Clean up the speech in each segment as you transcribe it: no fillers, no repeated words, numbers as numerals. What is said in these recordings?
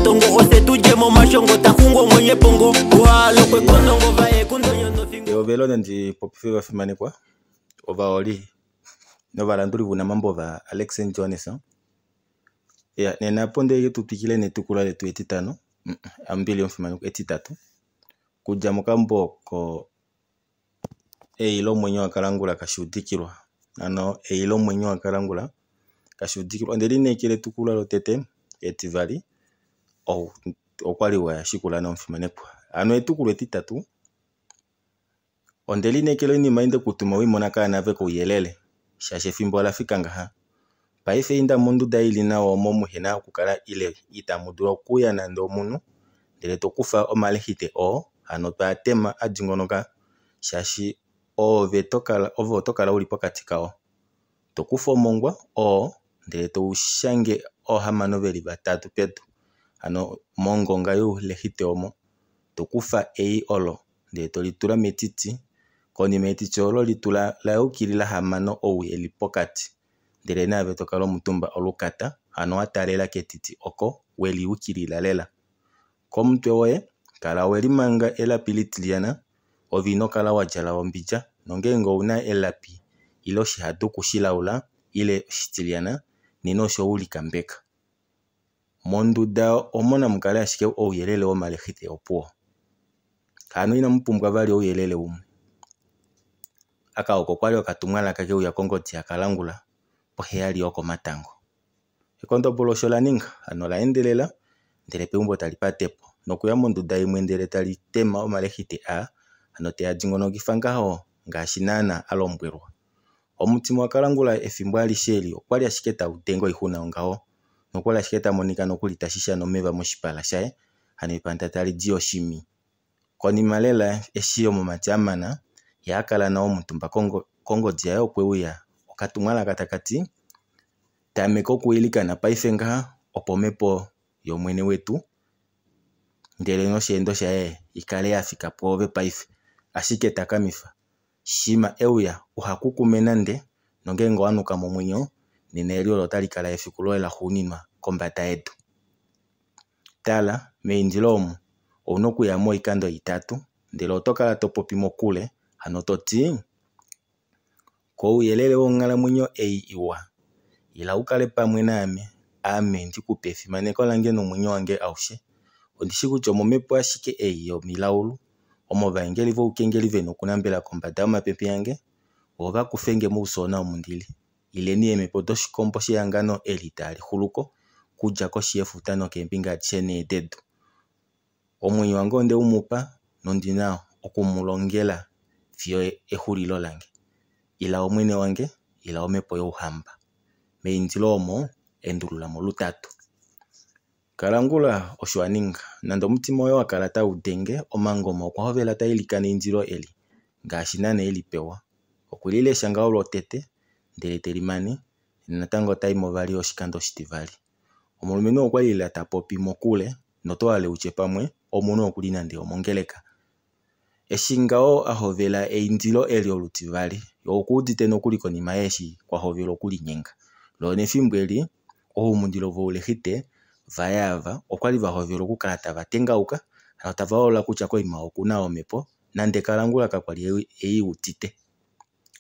tongo ose tuje momashongo ta xungu omwenyo epongo uhalokwe konongo vaye kundonyo nofingo. Ehovelo nandi popife ovafimanekwa, ovaholi novalanduli vounamambo vaAlex Jonas. Ya, nena opo ndee tu twikile netukulwa letu etitano, ombili yomufimanekwa etitatu, kudja mokambo ko Ei lomwenyo waKalangula kashuudikilwa. Hano Ei lomwenyo waKalangula kashuudikilwa. Onde lineekela etukulwa lotete, etivali, okwali wa shikula nomufimanekwa. Hano etukulwa etitatu, onde lineekela oinima ei ndekutuma weimona kaanave kouyelele, shaashi efimbo ola fika ngaha. Paife inda monduda ili nawa omo muhena okukala ile itamu dulu okuya nande omunhu, ndele to kufa omalexite oo, hano toa tema a dingonoka, shaashi ove oto kala uli pokati kao. To kufa omongwa oo, ndele to u shange oohamano veli vatatu pedu, hano mongonga youlexite omo, to kufa ei olo, ndele to litula metiti, konima etiti olo litula la yukilila hamano ou eli pokati, ndele naave to kala omutumba olukata, hano wa taalela ketiti oko weli yukilila lela. Komutwe woye kala welimanga elapi litilyana, ove ino kala wa djala ombidja, nongeenge ouna elapi ile oshihaduku shilaula ile shitilyana, nena osho ulikambeka. Monduda omo namukale ashike ouyelele womalexite opuwo. Hano inamu pumbwa vali ouyelele umwe. Aka oko kwali okatumwalaka keuya kongodi yaKalangula poheyali yokomatango. Ekondobolo osho la ninga, hano ola endelela ndele peumbo tali patepo nokuya monduda imwe ndele tali tema omalexite aa, hano tea dingonokifa ngaho ngaashi naana a lombwelwa. Omutima waKalangula efimbo alishe eli okwali ashike tau denge oixuna yongaho, nokwali ashike ta monika nokuli ta shisha nomeva moshipala shaye, hano epanda tali di oshimi. Konima lela eshi omumati a mana, ye a kala nawa omutumba kongodi yaye okwe uya okatumwalaka taka ti, tameka okwiilikana paife ngaha opo omhepo yOmwene wetu ndele nosheendo shaye ikale ya fika pwoove paife. Ashike takamifa, shima euya uhakukume nande, nongeenge owa nuka momwenyo, nena eli olo otali kala efiku loye laxuuninwa kombada yedu. Tala, meindilo omu ouna okuya mo oikando itatu, ndele oto kala to popi mokule, hano to ti, kouyelele wonghalamwenyo ei iwa, ila u kale pamwe naame, ame ndi ku pe efimaneko lange nomwenyo wange aushe. Ondi shi kutya omomhepo ashike ei yomilaulu, omo ovaengeli voukengeli ve nokunambela kombada yomapepe ange, vo va kufe nge moufyoona omu ndili. Ileni eemhepo doshikombo shehangano eli tali xuluko, kudja koshi yefuta nokeembinga adishe nhee dedu. Omwenyo wange onde u mu pa, nondi na oku mu longela fiyo exulilo lange. Ila Omwene wange, ila omhepo youhamba. Meindilo omo, endulula mo lutatu. Kalangula osho a ninga. Nande omutima waye wa kala tau denge, omangoma okwa hovela ta ilikana eindilo eli, ngaashi naana e li pewa. Okwe li lesha ngaho lwotete, ndele te li mane, natango ota i mo vali oshikando oshitivali. Omulumenhu okwa li lela ta popi mokule, noto hale utye pamwe omunhu okuli nande omongeleka. Eshi ngaho a hovela eindilo eli olutivali, ye okuudite nokuli konima yaye eshi kwa hovela okulinyenga. Loo nefimbo eli, oumundilo voulexite vaye ava okwali va hovela okukala tava tengauka, hano tava holola kutya koima okuna omhepo, nande Kalangula kakwali ei udite.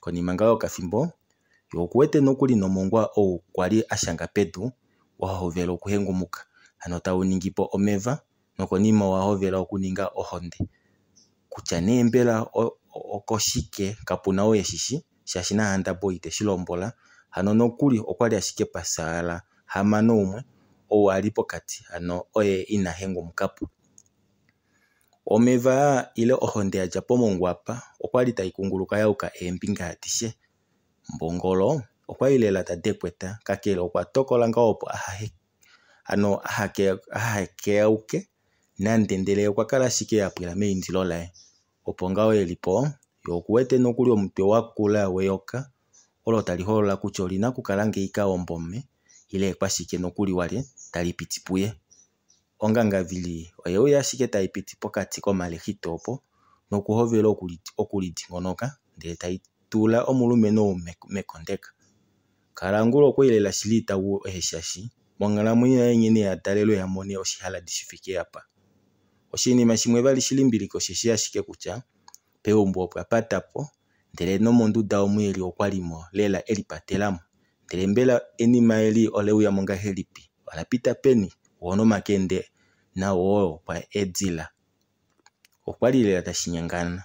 Konima ngaho yokafimbo, ye okuwete nokuli nomongwa ou kwali a shanga pedu wa hovela okuhengumuka, hano tau ningi po omeva, nokonima owa hovela okuninga ohonde. Kutya nee mbela okoshike kapuna ou eshishi, shaashi naHandabo ite shi lombola, hano nokuli okwali ashike pa fyaala hamano umwe ou ali pokati, hano oye ina hengumuka po. Omeva aa ile ohonde ya dja pomongwa apa okwali tai kunguluka ya yuka eembinga adishe. Mbongolo okwali lela ta dekweta, kakele okwa tokola ngaho opo ahakeyauke nande, ndele okwa kala ashike a pwila meindilo laye. Opo ngaho elipo, ye okuwete nokuli omutwe wakula weyoka olo tali holola kutya olina okukala ngeika ombome ile ekwashike nokuli walye tali piti puye. Ongangavili oye uya ashike tai piti pokati komalexite opo nokuhovela okulidingonoka ndele tai tula omulumenhu ou mekondeka. Kalangula okwali lela shili tau eheshashi Monghalamwenyo yaye nghene a dalelwe a mone oshihaladi shi fike apa. Oshinima shimwe vali shilimbilike osheshi ashike kutya peumbo opwa pata po ndele nomonduda omu eli okwali mo lela e lipatela mo. Ndele mbela enima eli ole uya mo ngahelipi? Ola pita peni? Woo nomakende nao wo okwa edila. Okwali lela tashi nyengana.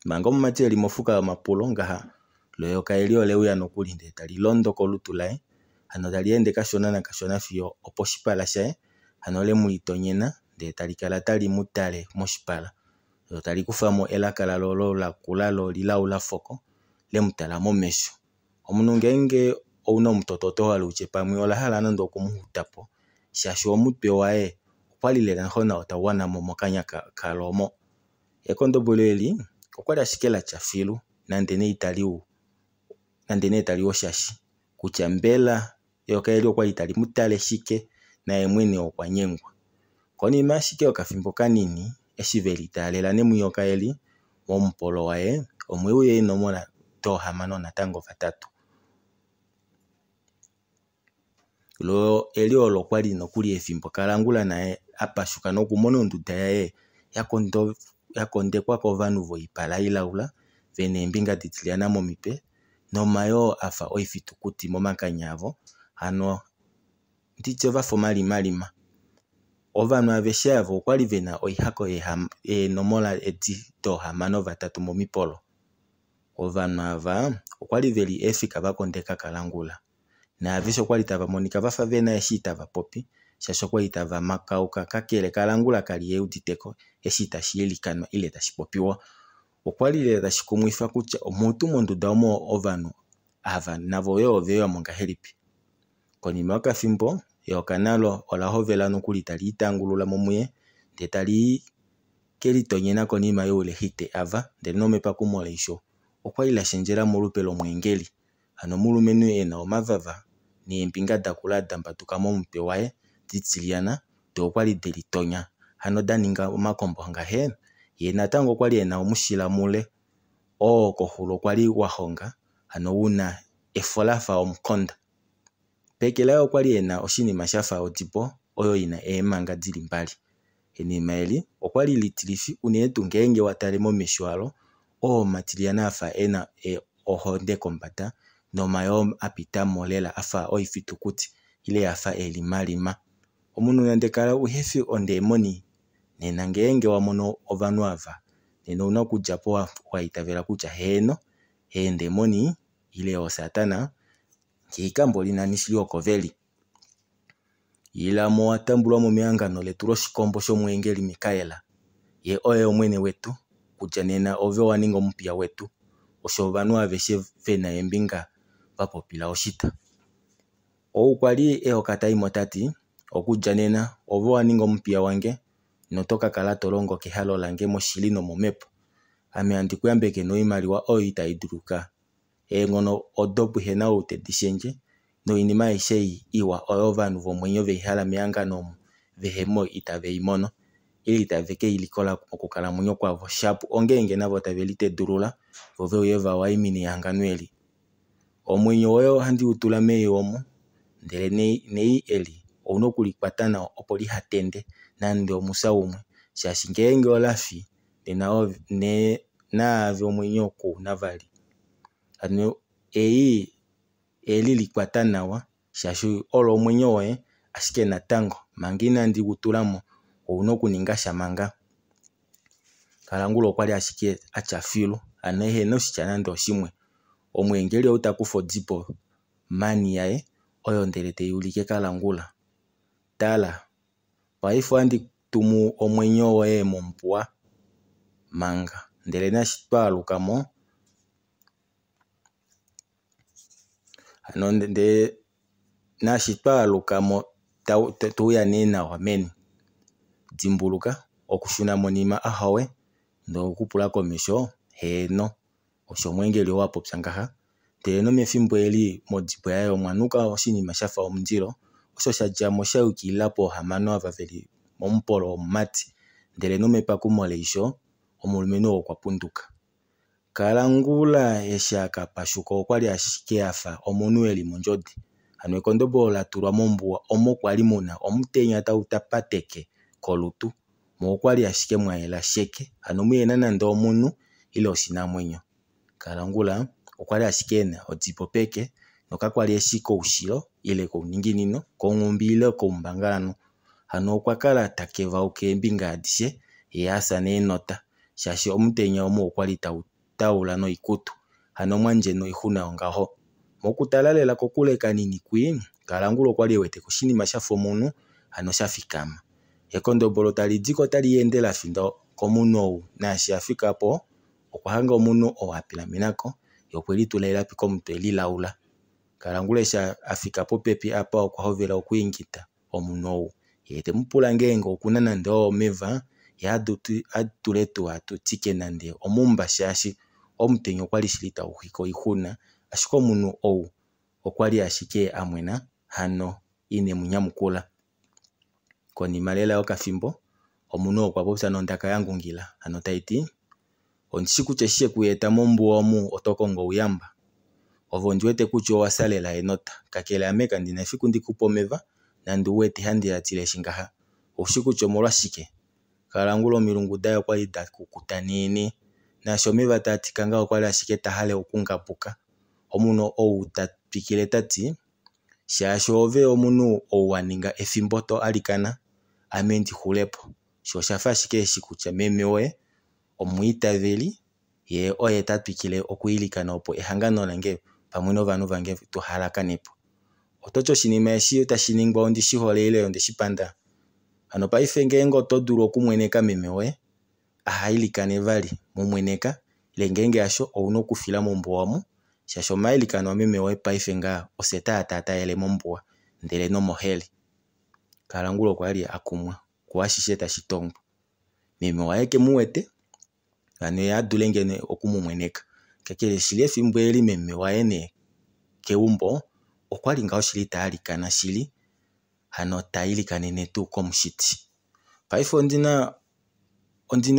Manga omumati eli mofuka yomapulo ngaha, lo eyoka eli ole uya nokuli ndele tali londo kolutu laye, hano tali ende kashona nakashona fiyo oposhipala shaye, hano le mu litonyena ndele tali kala tali mu tale moshipala. Lo tali kufa mo elaka lalo olo lakula lo olilaula foko, le mu tala momesho. Omunhu ngeenge ouna omutoto oto hale utye pamwe ola hala nande okumuxuta po, shaashi omutwe waye okwali lela nawo tau wana mo mokanya kalo omo. Ekondobolo eli okwali ashike latya filu nande nee itali u nande nee tali oshashi kutya mbela eyoka eli okwali tali mu tale shike naye mwene okwa nyengwa. Konima ashike yokafimbo kanini eshi ve litaalela nemwiyoka eli momupolo waye omwe uya eenomola doohamano natango vatatu. Lo eli olo kwali nokuli efimbo Kalangula naye a pashuka nokumona onduda yaye ya kondekwa kovanhu voipala ilaula ve na eembinga ditilyana momitwe nomayoo afa oifitukuti momakanya avo hano nditye vafa omalimalima. Ovanhu aveshe ava okwali ve na oihako yeenomola edi doohamano vatatu momipolo. Ovanhu ava okwali veli eefika va kondeka Kalangula. Naaveshe okwali tava monika vafa vena eshi tava popi shaashi okwali tava makauka kakele Kalangula kali e uditeko eshi tashi ilikanwa ile tashi popiwa. Okwali lela tashi kumwifa kutya omutu monduda omo ovanhu ava navo yoo ove ya mo ngahelipi. Konima yokafimbo eyoka nalo ola hovela nokuli tali itangulula mo muye ndee tali ke litonyena konima youlehite ava ndele nomepakumo leisho okwali la shendjela molupe lomweengeli. Hano omulumenhu e na omavava neembinga dakula da mbaduka momutwe waye ditilyana doo okwali delitonya hano da ninga omakombo ngahe. Ye natango okwali e na omushila mule oo koxulo kwali wa honga hano una efo lafa omukonda. Peke laye okwali e na oshinima shafa odibo oyo ina eemanga dili mbali. Enima eli okwali litilifi unene tuu ngeenge wa tale momesho alo oo matilyana afa ena ohonde kombada nomayoo a pita mo lela afa oifitukuti ile afa elimalima. Omunhu nande kala uhefi ondeemoni nena ngeenge wa mono ovanhu ava nena ouna okudja po wa itavela kutya heeno eendemoni ile oosatana ngeika mboli nani shili oko veli. Ila mo wa tambulwa mo mehangano letu loshikombo shomweengeli Mikael. Ye oye omwene wetu kutya nena ove owa ninga omupiya wetu. Osho ovanhu aveshe ve na eembinga va popila oshita. Ou kwali eyoka tai mo tati okudja nena ove owa ninga omupiya wange noto ka kala to longo kehalo lange moshili nomomhepo. Ame handi ku yambeke noimaliwa oyo itai duluka. Eenghono odo puhe na ou tedi shendje noinima aishe ei iwa oyo ovanhu vomwenyo vei hala mehangano omu vehemo itave i mono ile itave ke i likola mokukalamwenyo kwavo shapu ongeenge navo tave litedulula vo ve uye va waimine ehangano eli. Omwenyo woye ohandi u tula mei omu ndele nei eli ouna okulikwata nawa opo liha tende nande omufya umwe shaashi ngeenge ola fi nena naave omwenyo ku una vali. Hano ei eli likwata nawa shaashi olo omwenyo woye ashike natango manga inandi gu tula mo ouna okuninga sha manga. Kalangula okwali ashike atya filu hano ehena oshitya nande oshimwe. Omweengeli ou ta kufa odibo mani yaye oyo ndele tei ulike Kalangula. Tala, paife ohandi tumu omwenyo woye mombuwa manga ndele nashi twaaluka mo hano ndee nashi twaaluka mo to uya nee nawa meni. Dimbuluka okushuna monima ahowe ndee okupula komesho heeno. Osho omweengeli ou a popya ngaha. Ndele nomefimbo eli modibo yaye omwa nuka oshinima shafa omundilo osho sha dja mo sha yukilila poohamano ava veli momupolo womumati. Ndele nomepakumo leisho omulumenhu ou okwa punduka. Kalangula eshi a ka pashuka okwali ashike afa omunhu eli mondjodi. Hano ekondobolo la tulwa mombuwa omo kwali muna omutenya tau tapateke kolutu mo okwali ashike mwa yela sheke, hano muhena nande omunhu ile oshinamwenyo. Kalangula okwali ashike ena odibo peke nokakwali eshi koushilo ile kouninginino, konghumbi ile koumbangalanhu. Hano okwa kala ta kevauka eembinga adishe yee asa nee enota shaashi omutenya omu okwali tau taula noikutu. Hano mwandje noixuna yongaho. Mokutala lela kokule kanini kwii, Kalangula okwali eweteko oshinima shafa omunhu hano sha fikama. Ekondobolo tali diko otali ende la finda komunhu ou, naashi afika po okwa hanga omunhu ou a pilamenako ye okwe litula elapi komutwe lilaula. Kalangula eshi afika popepi apa okwa hovela okwiingida omunhu ou, yee temu pula ngeenge okuna nande omeva ye adule tuu atutike nande omumba shaashi omutenya okwali shili tau xwike oixuna, ashike omunhu ou okwali ashike amwena hano ine mu nyamukula. Konima lela yokafimbo omunhu okwa popya nondaka yangungila hano taiti, ondishi kutya eshi sheku eta mombuwa omu oto kongo ouyamba. Ove ondi wete kutya owa fya lela enota, kakele ame kandina efiku ndikupe omeva nande uwete handi a tileshi ngaha. Oushi kutya omolwashike? Kalangula omilungu daye okwali da kukuta neenee, naashi omeva taa tika ngaho okwali ashike ta hale okungapuka. Omunhu ou ta twikile tati, shaashi ove omunhu ou wa ninga efimbo to alikana ame ndi xulepo. Sho oshafa ashike eshi kutya meme woye omwiitaveli yee oye ta twikile okwiilikana opo ehangano lange pamwe novanhu vange tu halakanepo. Oto ti oshinima eshi tashi ningwa ondi shi hole ile onde shi panda? Hano paife ngeenge oto dulu okumweneka meme woye aha ilikane vali, mu mweneka ile ngeenge hasho ouna okufila mombuwa omu shaashi omailikano ameme woye paife ngaha ofye taa taataele mombuwa ndele nomoheli. Kalangula okwali akumwa kuashishe tashi tongwa. Meme waye ke mu wete hano ye adule ngeno oku mu mweneka. Kakele shili efimbo eli meme waye nee keumbo okwali ngaho shili ta alikana shili hano ta ilikanene tuu komushiti. Paife ondina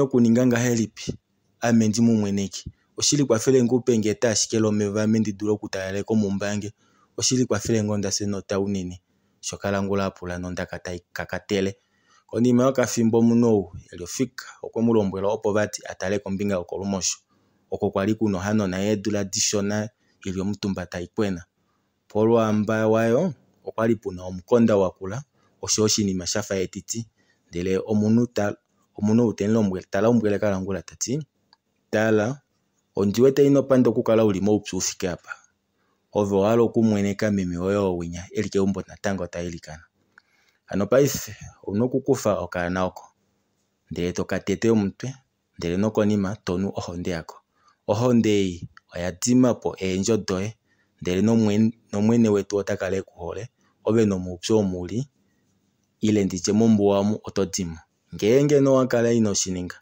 okuninga ngahelipi ame ndi mu mweneke? Oshili kwafele nge upe nge eta ashike lomeva ame ndi dule okutalaleka omumba yange. Oshili kwafele nge onda fya enota unene. Osho Kalangula apula nondaka tai kakatele. Konima yokafimbo omunhu ou eli ofika okwe mu lombwela opo vati atale kombinga yokolumosho oko kwali kuna ohanona yeedula dishona ili omutumba tai kwena. Polwaamba wayo okwali puna omukonda wakula osho oshinima shafa etiti ndele omunhu ou ta lombwele Kalangula tati, tala ondi wete ino panda okukala uli moupyu ufike apa. Ove owa hala okumweneka meme woye owinya eli keumbo natango ta ilikana. Hano paife ouna okukufa okaana oko ndele toka tete omutwe ndele nokonima tonu ohonde yako. Ohonde ei oya dima po eendjo doye ndele nomwene wetu ota kala ekuhole ove nomoupyu omu uli ile nditye mombuwa omu oto dimo. Ngeenge nowa kala ino shininga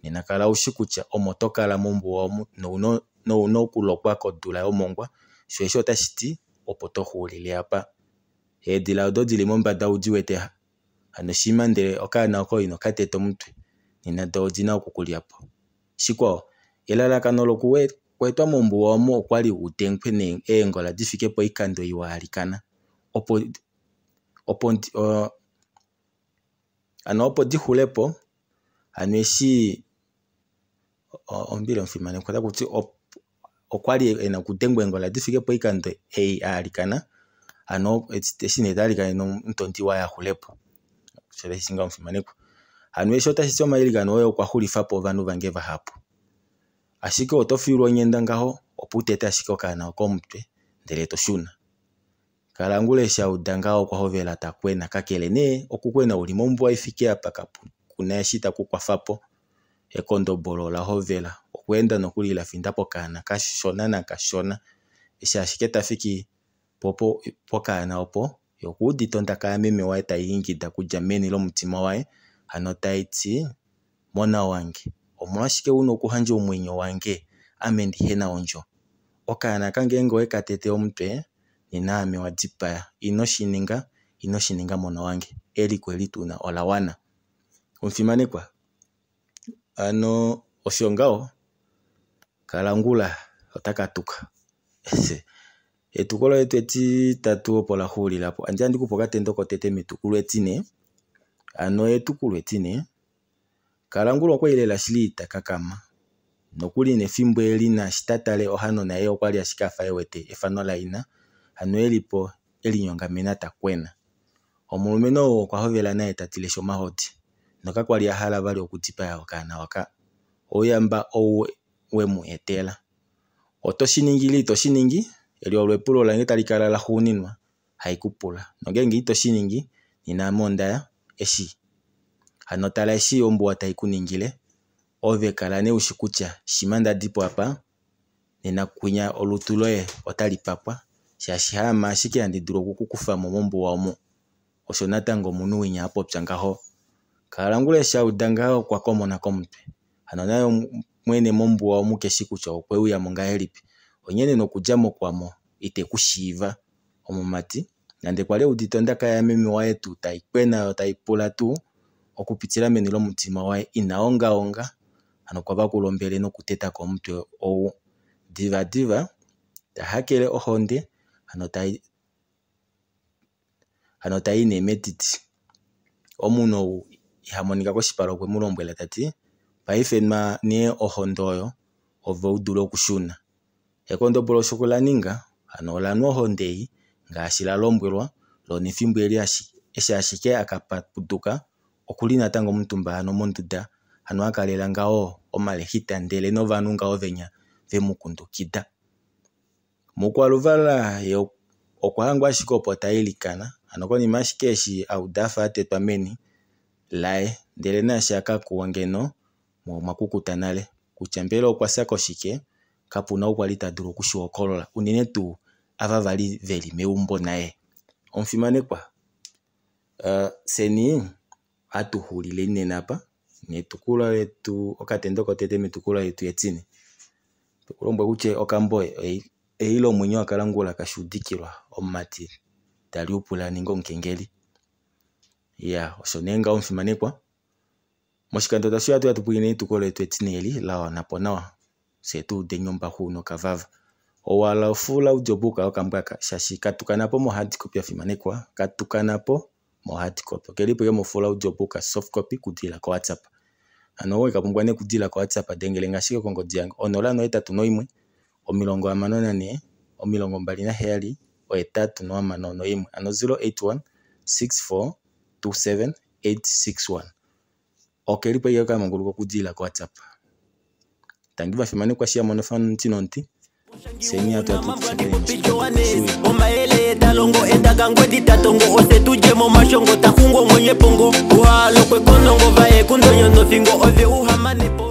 nena kala ushi kutya omo to kala mombuwa omu nouna okulokwa kodula yomongwa sho eshi otashi ti opo to xuulile apa. Eedila odo dili mombada udi wete hano shima ndele okaana oko ino ka teta omutwe nena do odina okukulya po. Shikwao elalakano lokweetwa mombuwa omu okwali udengwe eengola difike poikando ei wa alikana opo di xulepo. Hano eshi ombili omufimanekwa otakuti okwali ena okudengwa eengola difike poikando ei a alikana hano eshi nee ta alikanene omutondi waye axulepo. Osho tashi ti ngaho omufimanekwa. Hano eshi otashi ti omailikano oye okwa xulifa po ovanhu vange vahapu. Ashike oto fiilwa onghenda ngaho opo utete ashike okaana oko omutwe ndele to shuna. Kalangula eshi auda ngaho okwa hovela ta kwena kakele nee okukwena uli mombuwa ifike apa kuna eshi taku kwafapo. Ekondobolo ola hovela okweenda nokuli la finda pokaana kashona nakashona. Eshi ashike tafiki pokaana opo ye okuudite ondaka yameme waye tai ingida kudja meni lomutima waye hano taiti mona wange omolwashike una okuhandja omwenyo wange ame ndihena ondjo? Okaana kange ngeenge oweka tete omutwe nena ame wa dipaya. Ino shininga, ino shininga mona wange. Eliko eli tuna ola wana. Omufimanekwa hano osho ngaho Kalangula ota katuka. Etukulwa letu etitatu opo la xuulila po. Andi handi kupe okatendo kotete metukulwa etine. Hano etukulwa etine. Kalangula okwali lela shili ta kakama. Nokuli nefimbo eli naashi ta tale ohanona ye okwali ashike afa ewete efano laina. Hano elipo elinyongamena ta kwena. Omulumenhu ou okwa hovela naye ta tileshi omahodi. Nokakwali a hala vali okudipaya okaana oka. Ouyamba ou we mu etela. Oto shi ningi ile ito shi ningi? Eli olo epulo lange tali kala laxuuninwa hai ku pula. Nongeenge ito shi ningi, nena ame onda ya eshi. Hano tala eshi ombuwa tai ku ningile, ove kala nee ushi kutya shima nda di po apa, nena kwinya olutu loye otali pakwa, shaashi haame ashike handi dulu oku ku kufa mo mombuwa omu. Osho natango omunhu winya a popya ngaho. Kalangula eshi a uda ngaho okwa komona komutwe. Hano naye mwene mombuwa omu keshi kutya okwe uya mo ngahelipi. Onghene nokudja mo kwamo ite ku shiiva. Omumati nande kwali eudite ondaka yameme waye tuu tai kwena yo tai pula tuu okupitila meni lomutima waye ina ongaonga hano okwa vakula ombele nokuteta ko omutwe ou. Divadiva ta hakele ohonde hano tai nee metiti. Omunhu ou iha monika koshipala okwe mu lombwela tati paife nwa nee ohonde oyo ove u dule okushuna. Ekondobolo osho la ninga hano ola nwa ohonde ei ngaashi la lombwelwa lo nefimbo eli eshi ashike aka papuduka okuli natango omutumba hano monduda hano akalela ngaho omalexita ndele novanhu ngaho venya vemukundukida. Mukwaluvala ye okwa hangwa ashike opo ta ilikana hano konima ashike eshi auda afa atetwa meni laye ndele naashi akakuwa ngeno omwa kukuta nale kutya mbela okwa fya koshike kapuna ou kwali ta dulu okushihokolola unene tuu ava vali veli meumbo naye. Omufimanekwa fyeni ohatu xulile nena apa netukulwa letu okatendo kotete metukulwa letu etine. Tokulombwela kutya okambo ei lomwenyo waKalangula kashuudikilwa omumati taliupula aninge omukengeli. Ya osho nee ngaho omufimanekwa. Moshikando tashi uya atu pwilikine etukulwa letu etine eli la wanapo nawa. Fye tu udeni ombaxu nokavava. Owala full audiobook yokambo aka shaashi katukanapo mo hard copy afimanekwa. Katukanapo mo hard copy. Okelipo yo mo full audiobook soft copy kudila ko WhatsApp. Hano owe kapumbwa nee kudila ko WhatsApp dengele ashike kongodi yange 081 64 27 861 ano 081 64 27 861. Okelipo ashike kamanguluka okudila ko WhatsApp. Tangi vafimanekwa shi yamono omuti nomuti. Fyeni hatu omayele talongo etaka tatongo ose tuje momashongo taxungo mwenye pongo uhalokwe konongo vaye kundonyo nofingo ove uhamanepo.